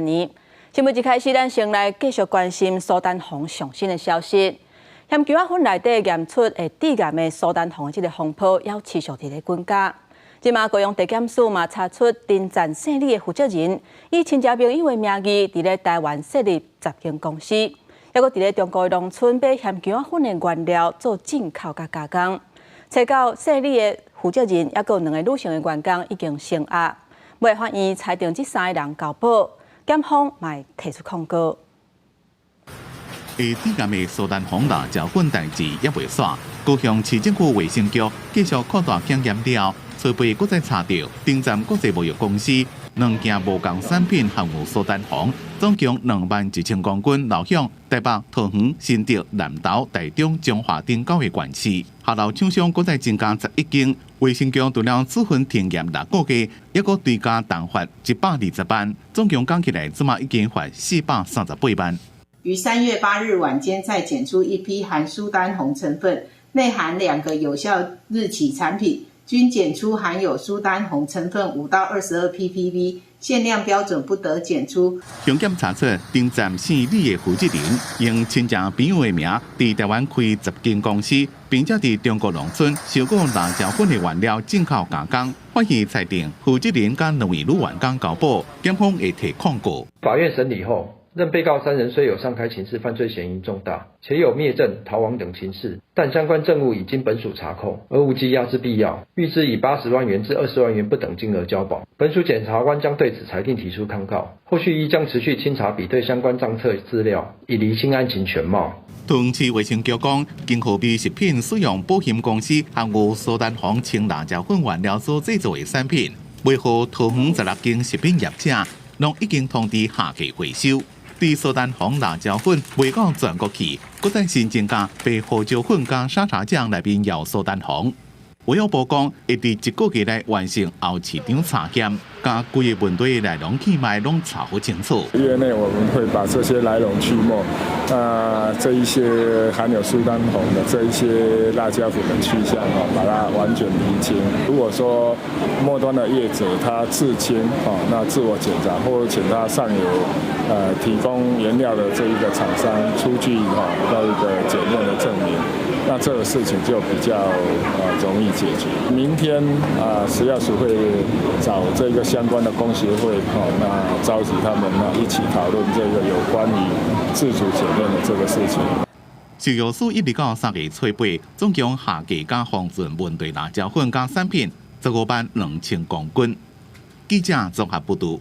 年。新聞一開始，咱先來繼續關心蘇丹紅上新的消息。薟薑仔粉內底驗出會致癌的蘇丹紅的這個風波，猶持續佇咧滾加。這馬高雄地檢署嘛查出頂站姓李的負責人，以親戚朋友的名義，佇咧台灣設立十間公司，猶閣佇咧中國農村買薟薑仔粉的原料做進口佮加工。查到姓李的負責人，猶閣有兩个女性的員工已經聲押，尾法院裁定這三个人交保，檢方嘛會提出控告。會致癌的蘇丹紅辣椒粉代誌猶未煞，高雄市政府衛生局繼續擴大檢驗了，初步閣再查著頂站國際貿易公司兩件無仝產品含有蘇丹紅，總共21,000公斤流向台北、桃園、新竹、南投、台中、彰化等九个縣市。下流廠商閣再增加11間，衛生局除了處分停業6個月，猶閣追加重罰120萬，總共加起來這馬已經罰438萬。於3月8日晚間再檢出一批含蘇丹紅成分、內含兩個有效日期產品，均檢出含有蘇丹紅成分5到22 ppb，限量標準不得檢出。刑檢查出頂站姓李的負責人，用親戚朋友的名佇台灣開十間公司，並且佇中國農村收購辣椒粉的原料進口加工。法院裁定負責人佮兩位女員工交保，檢方會提控告。法院審理後，認被告三人雖有上開情事，犯罪嫌疑重大，且有滅證、逃亡等情事，但相關證物已經本署查控，而無羈押之必要，諭知以80萬元至20萬元不等金額交保。本署檢察官將對此裁定提出抗告，後續亦將持續清查比對相關賬冊資料，以釐清案情全貌。桃園市衛生局講，經和美食品使用保險公司含有蘇丹紅青辣椒粉原料所製作的產品，賣予桃園16間食品業者，攏已經通知下架回收。對蘇丹紅辣椒粉賣到全國去，閣再新增加白胡椒粉佮沙茶醬內面有蘇丹紅。衛福部講，會佇一個月內完成後市場查驗，共規个問題的來龍去脈攏查好清楚。月內我們會把這些來龍去脈，啊，這一些含有蘇丹紅的這一些辣椒粉的去向，哦，把它完全釐清。如果說末端的業者他自清，哦，那自我檢查或者請他上游，提供原料的這一個廠商出具，哈，那一個檢驗的證明，那這個事情就比較容易解決。明天啊，食藥署會找這個相關的工協會，哦，那召集他們那一起討論這個有關於自主檢驗的這個事情。食藥署一直到3月初8，總共下架佮封存問題辣椒粉佮產品15萬2千公斤。記者綜合報導。